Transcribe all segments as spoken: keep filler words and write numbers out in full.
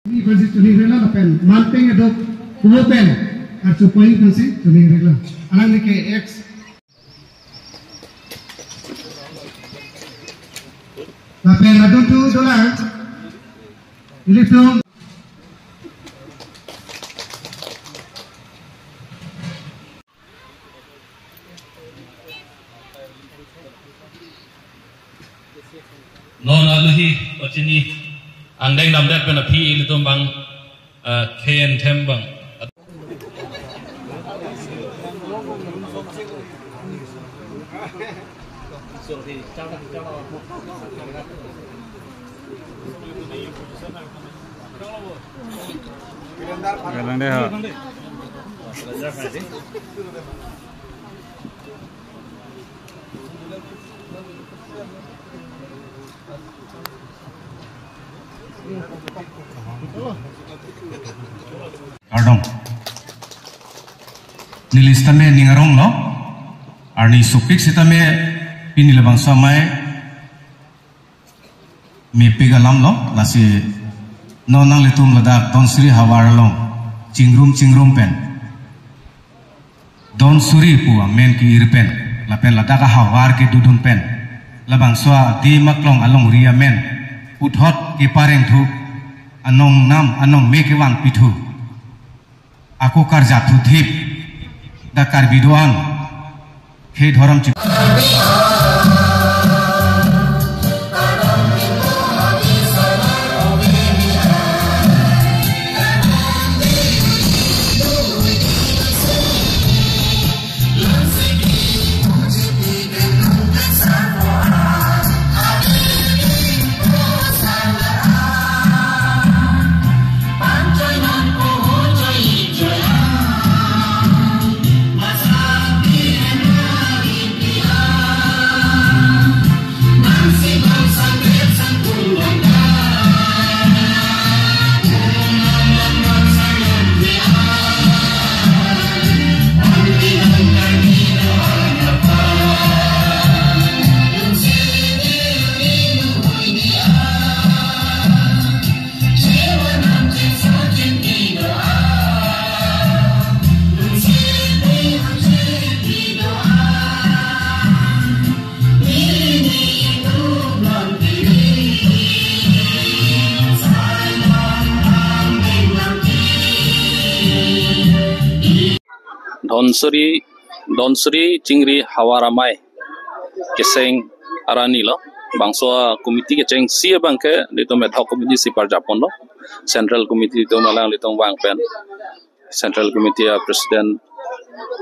Ini versi choningri lo lapen manpeng adok kulo pen archupoi versi choningri lo. Alangli ke ex. Lapen adon tu dolang. Ilitum. Non aluhi pachini angdeng damdet pen aphi ilitum bang, eh, K N them bang. Galang deh, ha. Kardom. Neli sitame ning arong lo. Arni sopik sitame pini labangso amei mepik alam lo, lasi non nanglitum ladak Dhansiri havar along chingrum chingrum pen, Dhansiri pu amen ke-ir pen, lapen ladak ahavar kedodun pen, labangso adim aklong alongri amen puthot kepareng thu, anong nam anong me kevan pithu, ako karjap thuthip, dak Karbi do-an khei dhorom chip. Dhansiri, Dhansiri chingri havar amei keseng arni lo. Bangso committee kechengsi abangke nelitum ad hoc committee si parjap ponlo. Central committee atum alanglitum vang pen, Central Committee a President,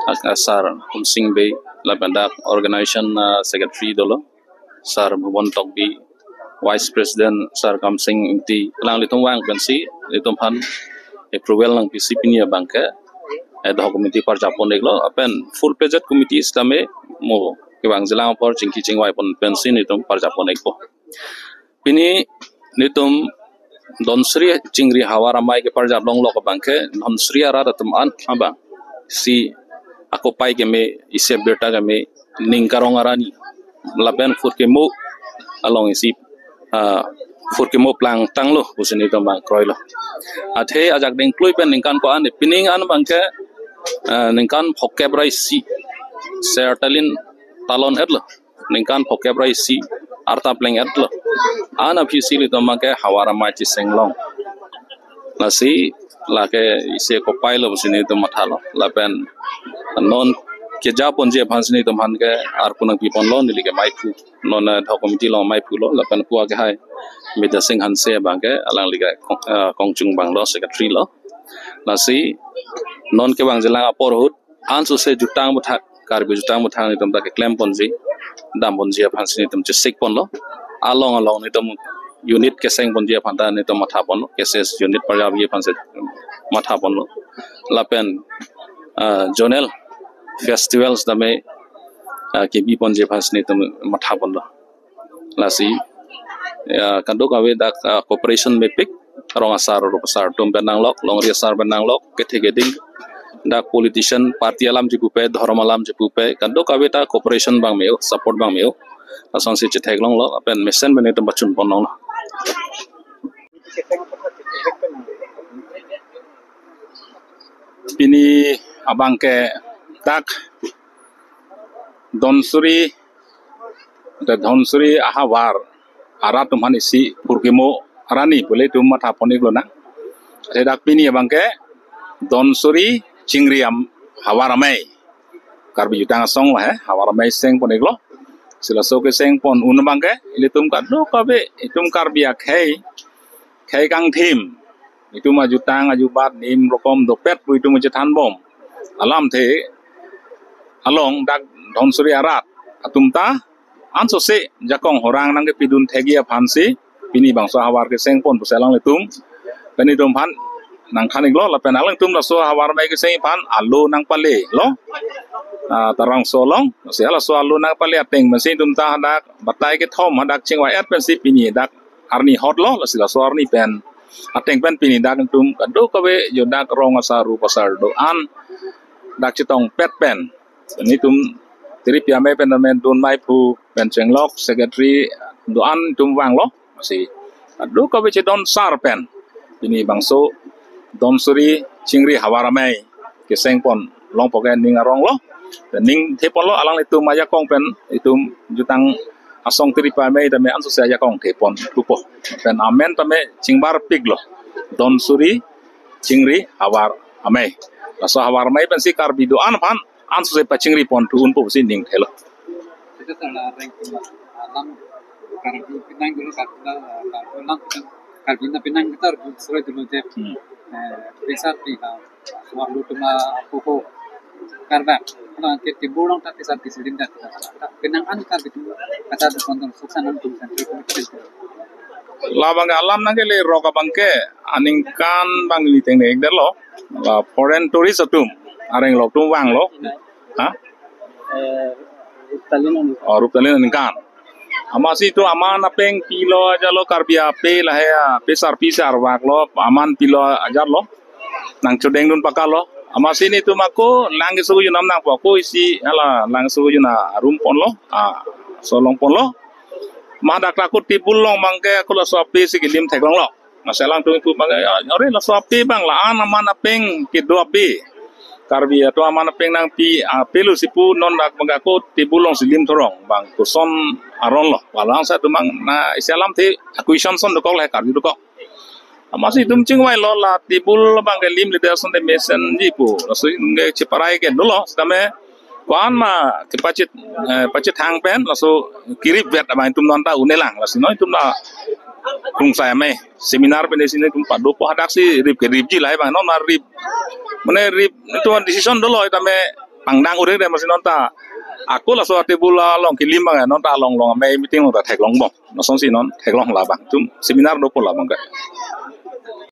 a, a Sir Humsing Bey, lapen dak Organization, a, Secretary dolo, Sir Bhuban Tokbi, Vice President Sir Kamsing Ingti, alanglitum vang pensi nelitum aphan approval nangpisi pini abangke ad hoc committee parjap pon-iklo, lapen full fledged committee sitame mo kevangjilang apor chingki chingvai pon pensi nelitum parjap pon-ikpo. Pini nelitum Dhansiri chingri havar amei keparjap longlok abangke Dhansiri arat atum an abang si akopai keme, isi abirta keme, ning karong arni lapen phurke mo along isi, ah, phurke mo plangtanglo pusi nelitum abang kroilo. Athe ajak dengklui pen ningkan ko-an, pining an abangke, ah, ningkan phokep ra isi ser talin talon-etlo, ningkan phokep ra isi arta pleng-etlo. An aphi si nelitum abangke havar amei cheseng long. Lasi lake isi akopai lo pusi nelitum mathalo. Lapen non keja ponji aphan si nelitum aphan ke arpu nangpi ponlo, neli ke maiphu. Non ad hoc committee along maiphulo, lapen pu akehai Bidya Sing Hanse abangke alangli ke kong, eh, kongchung abang lo, secretary lo. Lasi non kevangjilang apor ahut ansose jutang aputhak, Karbi jutang aputhak nelitum ta keklem ponji, dam ponji aphan si nelitum chesik ponlo. Along along nelitum unit keseng ponji aphan ta nelitum matha ponlo. K C S unit parjapji aphan si matha ponlo. Lapen, ah, zonal festivals tame, ah, kebi ponji aphan si nelitum matha ponlo. Lasi, ya, kadokave dak, ah, cooperation mepik, rong asar, rup asar atum pen nanglok, longri asar pen nanglok, kethe keding, dak politician party alam chepupe, dhorom alam chepupe, kadokave ta cooperation abang me-o, support abang me-o. Lasonsi chetheklonglo, lapen mesen pen nelitum pachun ponlonglo. Pini abangke dak Dhansiri, te Dhansiri ahavar arat atum aphan isi phurkimo arni pu ilitum matha pon-iklo nang. Te dak pini abangke Dhansiri Chingri am havar amei. Karbi Jutang Asong lahe, havar amei seng pon-iklo. Si laso keseng pon un abangke, ilitum kadokave, itum Karbi akhei, khei kangthim, itum ajutang, ajubat, nim rokom dopet pu itum chethan bom. Alamthe along dak Dhansiri arat atum ta ansose jakong horang nangkepidun thekji aphansi pini bangso havar keseng pon pusi alanglitum, pini itum aphan nangthan-iklo, lapen alangtum laso havar amei keseng aphan alo nangpalelo, ah, Tarangso along, si laso alo nangpale ateng pensi itum ta hadak batai kethom hadak chingvai-et pensi pini dak arni hotlo, lasi laso arni pen ateng pen pini dak itum kadokave jo dak rong asar rup asar do-an dak chetongpet pen, pini itum tiripi amei pen tame dun mai phu pen chenglok secretary do-an itum vanglo. Si kadokave chedon sar pen pini bangso Dhansiri Chingri havar amei keseng pon longpo ke ning aronglo. Ning the ponlo, alanglitum ajakong pen itum Jutang Asong tiripi amei tame ansose ajakong the pon thupo. Pen amen tame chingbarpiklo, Dhansiri Chingri havar amei. Laso havar amei pensi Karbi do-an aphan ansose pachingri pon thu unpo pusi ning thelo. Itu salah rank alam Karbi penang dulu, Karbi, Karbi alam, Karbi na penang kita harus sesuai dulu je. Hmm. Eh, besar di lah, suar lu cuma kuku Karbi. Kalau kita bolong tapi satu silinda kita penang an Karbi itu kata ada konten suksan antum sendiri. Labang alam nangkele rok abangke aningkan abang neli tengne-ikdetlo. La foreign tourist atum, areng lok atum vanglo. Ha? Eh, Ruptalin. Oh, Ruptalin aningkan. Amatsi itum aman apeng pilo ajatlo, Karbi ape lahe ape sarpi sarvaklo, aman pilo ajatlo. Nangchodengdun pakalo. Amatsi nelitum ako lang keso junam nangpo, ako isi hala lang keso juna arum ponlo. Ah, so long ponlo. Ma dak ako table along abangke ako laso ape si kelim theklonglo. Lasi alangtum ipu abangke, ya, are laso ape abang la-an aman apeng kedo ape. Karbi atum aman apeng nangpi ape lo si pu, non dak abangke ako table along si lim thorong abang koson aron lo. Walang sa atum abang na isi alamthe question son dokok le Karbi dokok. Amatsi itum chingvailo, la table abangke limledet asonte mesenji pu. Laso itum ke cheparai ke dolo, sitame ko-an ma kepachit, eh, pachethang pen laso keripvet abang itum non ta un-elang, lasi non itum la krungsai amei seminar pen isi nelitum padopo, hadaksi rip ke ripji lahai abang, non ma rip, mane rip itum decision dolo, sitame pangdang uring de, amatsi non ta ako laso table along kelim abang, non ta along long amei meeting along ta theklong bom. Lasonsi non theklong labang, itum seminar dopo labang ke.